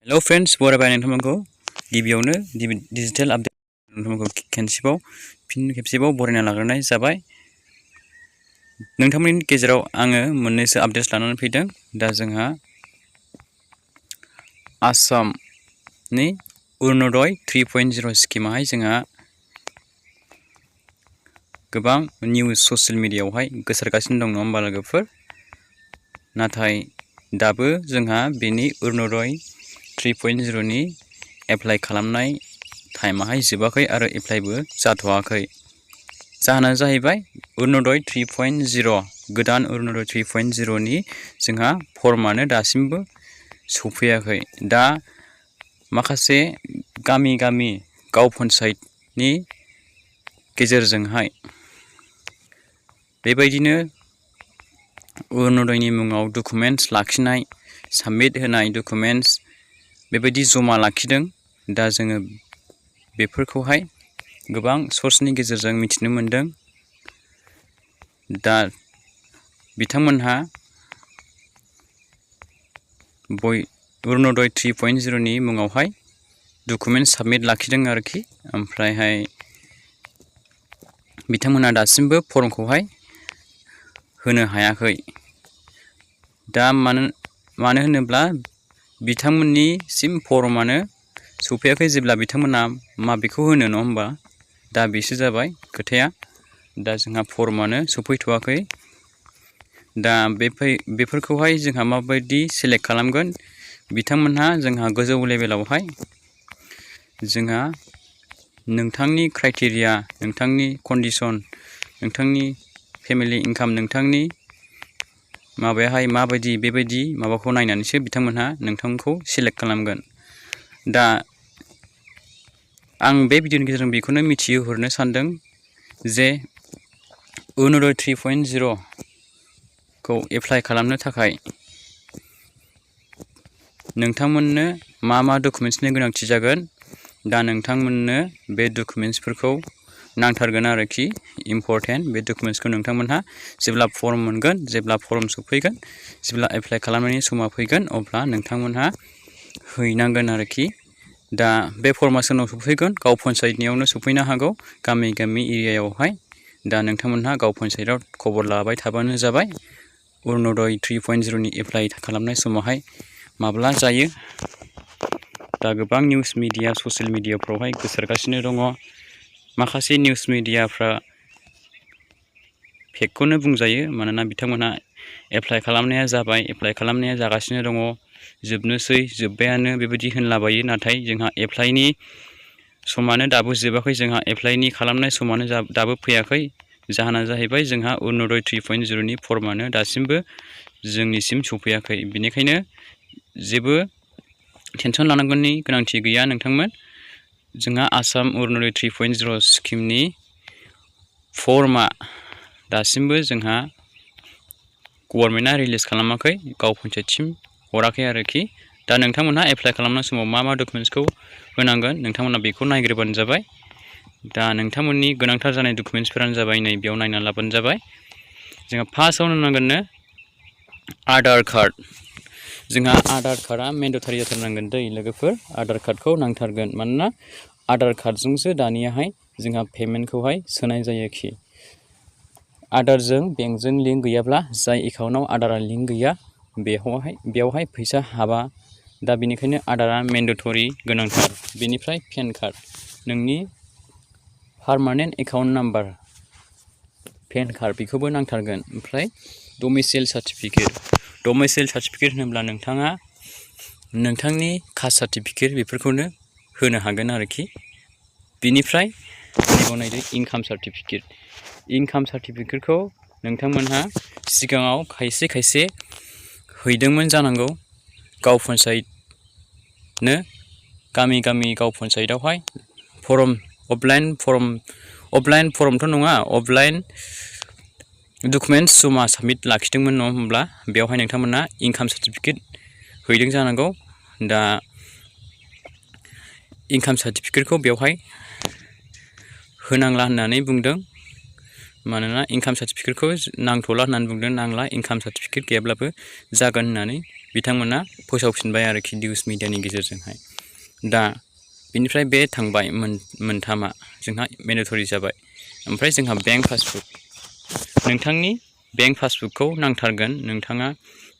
Hello friends बरायबाय नोंथांमोनखौ गिबियावनो digital update नोंथांमोनखौ फिन खेबसेबाव बरायना लाग्रोनाय जाबाय। नोंथांमोननि गेजेराव आङो मोननैसो आपडेट्स लानानै फैदों। दा जोंहा आसामनि अरुणोदय 3.0 स्किमाहाय जोंहा गोबां निउस ससियेल मिडियायावहाय गोसारगासिनो दं, नङा होमबा लोगोफोर? नाथाय दाबो जोंहा बेनि अरुणोदय 3.0 नि एप्लाइ खालामनाय टाइमाहाय जोबाखै आरो एप्लाइबो जाथ'वाखै। जाहोना जाहैबाय अरुणोदय 3.0 गोदान अरुणोदय 3.0 नि जोंहा फर्मानो दासिमबो सफैयाखै। दा माखासे गामि गाव पन्सायतनि गेजेरजोंहाय बेबायदिनो अरुणोदयनि मुङाव डकुमेन्ट्स लाखिनाय, साबमिट होनाय डकुमेन्ट्स बेबायदि जमा लाखिदों। दा जोङो बेफोरखौहाय गोबां सर्सनि गेजेरजों मिथिनो मोनदों। दा बिथांमोनहा अरुणोदय 3.0 नि मुङावहाय डकुमेन्ट साबमिट लाखिदों आरोखि। ओमफ्रायहाय बिथांमोना दासिमबो फर्मखौहाय होनो हायाखै। दा मानो होनोब्ला बिथांमोननिसिम फर्मानो सफैयाखै जेब्ला बिथांमोना माबेखौ होनो, नङा होमबा? दा बेसो जाबाय खोथाया। दा जोंहा फर्मानो सफैथ'वाखै। दा बेफोरखौहाय जोंहा माबायदि सेलेक्ट खालामगोन? बिथांमोनहा जोंहा गोजौ लेभेलावहाय जोंहा नोंथांनि क्राइटेरिया, नोंथांनि कन्डिसन, नोंथांनि फेमिलि इनकाम, नोंथांनि माबायाहाय माबायदि बेबायदि माबाखौ नायनानैसो बिथांमोनहा नोंथांखौ सेलेक्ट खालामगोन। दा आं बे भिडिअनि गेजेरजों बेखौनो मिथिहोहरनो सानदों जे अरुणोदय 3.0 खौ एप्लाइ खालामनो थाखाय नोंथांमोननो मा डकुमेन्ट्सनि गोनांथि जागोन। दा नोंथांमोननो बे डकुमेन्ट्सफोरखौ नांथारगोन आरोखि, इम्परटेन्ट। बे डकुमेन्ट्सखौ नोंथांमोनहा जेब्ला फर्म मोनगोन, जेब्ला फर्म सफैगोन, जेब्ला एप्लाइ खालामनायनि समा फैगोन, अब्ला नोंथांमोनहा हैनांगोन आरोखि। दा बे फर्मा सोरनाव सफैगोन? गाव पन्सायतनियावनो सफैनो हागौ, गामि एरियायावहाय। दा नोंथांमोनहा गाव पन्सायतआव खबर लाबाय थाबानो जाबाय अरुणोदय 3.0 नि एप्लाइ खालामनाय समावहाय माब्ला जायो। दा गोबां निउस मिडिया, ससियेल मिडियाफ्रावहाय गोसारगासिनो दङ। माखासे निउस मिडियाफ्रा फेकखौनो बुंजायो, मानोना बिथांमोनहा एप्लाइ खालामनाया जाबाय, एप्लाइ खालामनाया जागासिनो दङ, जोब्बायानो बेबायदि होनलाबायो। नाथाय जोंहा एप्लाइनि समानो दाबो जोबाखै, जोंहा एप्लाइनि खालामनाय समानो दाबो फैयाखै। जाहोना जाहैबाय जोंहा अरुणोदय 3.0 नि फर्मानो दासिमबो जोंनिसिम सफैयाखै। बेनिखायनो जेबो टेनसन लानांगौनि गोनांथि गैया नोंथांमोन। जोंहा आसाम अरुणोदय 3.0 स्किमनि फर्मा दासिमबो जोंहा गभर्नमेन्टआ रिलिज खालामाखै, गाव पन्सायतसिम हराखै आरोखि। दा नोंथांमोनहा एप्लाइ खालामनाय समाव मा डकुमेन्ट्सखौ होनांगोन, नोंथांमोनहा बेखौ नायग्रोबानो जाबाय। दा नोंथांमोननि गोनांथार जानाय डकुमेन्ट्सफोरानो जाबाय नै बेयाव नायना लाबानो जाबाय। जोंहा फार्स्टआवनो नांगोननो आधार कार्ड। जोंहा आधार कार्डआ मेन्डेटरि जाथारनांगोन दै लोगोफोर। आधार कार्डखौ नांथारगोन, मानोना आधार कार्डजोंसो दानियाहाय जोंहा पेमेन्टखौहाय सोनाय जायोखि। आधारजों बेंकजों लिंक गैयाब्ला, जाय एकाउन्टआव आधारा लिंक गैया, बेयावहाय फैसा हाबा। दा बेनिखायनो आधारा मेन्डेटरि गोनांथार। बेनिफ्राय पेन कार्ड, नोंनि permanent account number, PAN card बेखौबो नांथारगोन। ओमफ्राय डमिसाइल सार्टिफिकेट होनोब्ला नोंथाङा नोंथांनि कास्ट सार्टिफिकेट बेफोरखौनो होनो हागोन आरोखि। बिनिफ्राय नायदो इनकाम सार्टिफिकेटखौ नोंथांमोनहा सिगाङाव खायसे हैदोंमोन जानांगौ गाव पन्सायतनो। गामि गाव पन्सायतआवहाय अफलाइन फर्मथ' नङा, अफलाइन डकुमेन्ट्स जमा साबमिट लाखिदोंमोन, नङा होमब्ला? बेवहाय नोंथांमोना इनकाम सार्टिफिकेट हैदों जानांगौ। दा इनकाम सार्टिफिकेटखौ बेवहाय होनांला होननानै बुंदों, मानोना इनकाम सार्टिफिकेटखौ नांथ'ला होननानै बुंदों। नांला, इनकाम सार्टिफिकेट गैयाब्लाबो जागोन होननानै बिथांमोना फोसावफिनबाय आरोखि निउस मिडियानि गेजेरजोंहाय। दा बिनिफ्राय बे थांबाय मोनथामा जोंहा मेन्डेटरि जाबाय। ओमफ्राय जोंहा बेंक पासबुक, नोंथांनि बेंक पासबुकखौ नांथारगोन। नोंथाङा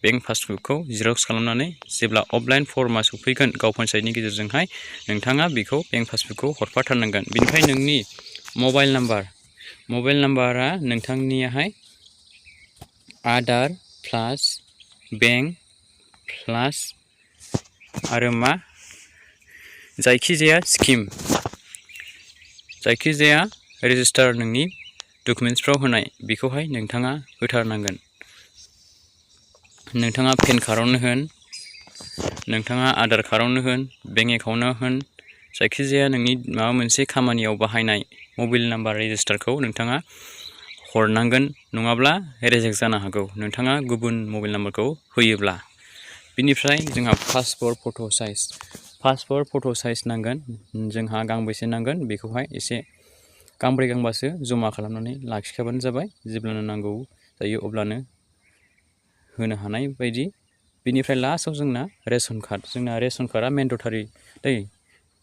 बेंक पासबुकखौ जिरक्स खालामनानै जेब्ला अफलाइन फर्मा सफैगोन गाव पन्सायतनि गेजेरजोंहाय नोंथाङा बेखौ बेंक पासबुकखौ हरफाथारनांगोन। बिनिफ्राय नोंनि मबाइल नाम्बारा नोंथांनियाहाय आधार प्लास बेंक प्लास आरो मा जायखिजाया स्किम, जायखिजाया रेजिस्टार नोंनि डकुमेन्ट्सफ्राव होनाय बेखौहाय नोंथाङा होथारनांगोन। नोंथाङा पेन कार्डआवनो होन, नोंथाङा आधार कार्डआवनो होन, बेंक एकाउन्टआव होन, जायखिजाया नोंनि माबा मोनसे खामानियाव बाहायनाय मबाइल नाम्बार रेजिस्टारखौ नोंथाङा हरनांगोन, नङाब्ला रिजेक्ट जानो हागौ नोंथाङा गुबुन मबाइल नाम्बारखौ होयोब्ला। बिनिफ्राय जोंहा पासपर्ट फट' साइज नांगोन। जोंहा गांबेसे नांगोन बेखौहाय एसे गांब्रै गांबासो जमा खालामनानै लाखिखाबानो जाबाय। जेब्लानो नांगौ जायो अब्लानो होनो हानाय बायदि। बिनिफ्राय लास्टआव जोंना रेशन कार्डआ मेन्डेटरि दै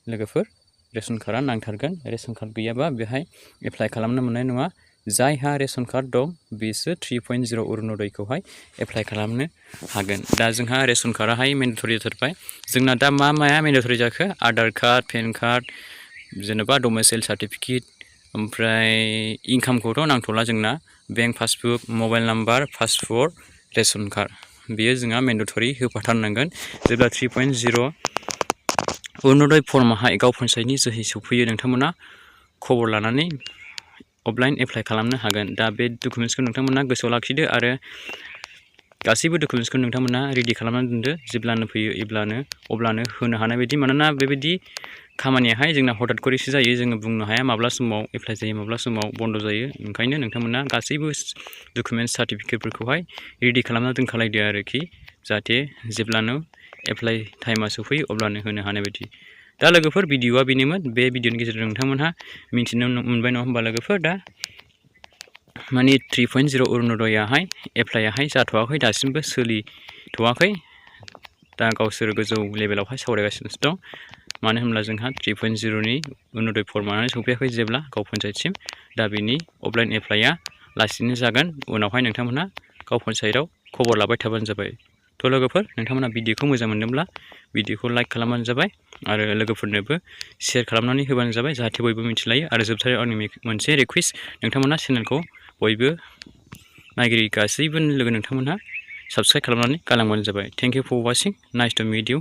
लोगोफोर, रेशन कार्डआ नांथारगोन। रेशन कार्ड गैयाबा बेहाय एप्लाइ खालामनो मोननाय नङा। जायहा रेशन कार्ड दं बिसोर 3.0 अरुनदयखौहाय एप्लाइ खालामनो हागोन। दा जोंहा रेशन कार्डआहाय मेन्डेटरि जाथारबाय। जोंना दा माया मेन्डेटरि जाखो? आधार कार्ड, पेन कार्ड, जेनेबा डमिसाइल सार्टिफिकेट, ओमफ्राय इनकामखौथ' नांथ'ला जोंना। Bank passbook, mobile number, passport, ration card बेयो जोंहा मेन्डेटरि होफाथारनांगोन। जेब्ला 3.0 अरुनदय फर्माहाय गाव पन्सायतनि जोहै सफैयो नोंथांमोना खबर लानानै अफलाइन एप्लाइ खालामनो हागोन। दा बे डकुमेन्ट्सखौ नोंथांमोना गोसोआव लाखिदो आरो गासैबो डकुमेन्ट्सखौ नोंथांमोना रेडि खालामनानै दोनदो। जेब्लानो फैयो अब्लानो होनो हानाय बायदि। मानोना बेबायदि खामानियाहाय जोंना हथात करेसो जायो। जोङो बुंनो हाया माब्ला समाव एप्लाइ जायो, माब्ला समाव बन्द जायो। ओंखायनो नोंथांमोना गासैबो डकुमेन्ट्स सार्टिफिकेटफोरखौहाय रेडि खालामना दोनखालायदो आरोखि, जाहाथे जेब्लानो एप्लाइ टाइमा सफैयो अब्लानो होनो हानाय बायदि। दा लोगोफोर भिडिअआ बेनोमोन। बे भिडिअनि गेजेरजों नोंथांमोनहा मिथिनो मोनबाय नङा होमबा लोगोफोर? दा माने 3.0 अरुनदयाहाय एप्लाइआहाय जाथ'वाखै, दासिमबो सोलिथ'वाखै। दा गावसोर गोजौ लेभेलावहाय सावरायगासिनोसो दं। मानो होनब्ला जोंहा 3.0नि अरुनदय फर्मानो सफैयाखै जेब्ला गाव पन्सायतसिम। दा बेनि अफलाइन एप्लाइआ लासैनो जागोन। उनावहाय नोंथांमोनहा गाव पन्सायतआव खबर लाबाय थाबानो जाबाय। थ' लोगोफोर, नोंथांमोना भिडिअखौ मोजां मोनदोंब्ला भिडिअखौ लाइक खालामबानो जाबाय आरो लोगोफोरनोबो शेयार खालामनानै होबानो जाबाय, जाहाथे बयबो मिथिलायो। आरो जोबथारनायाव आंनि मोनसे रिकुवेस्ट, नोंथांमोना चेनेलखौ बयबो नायगिरि गासैबो लोगो नोंथांमोनहा साबस्क्राइब खालामनानै गालांबानो जाबाय। Thank you for watching, nice to meet U.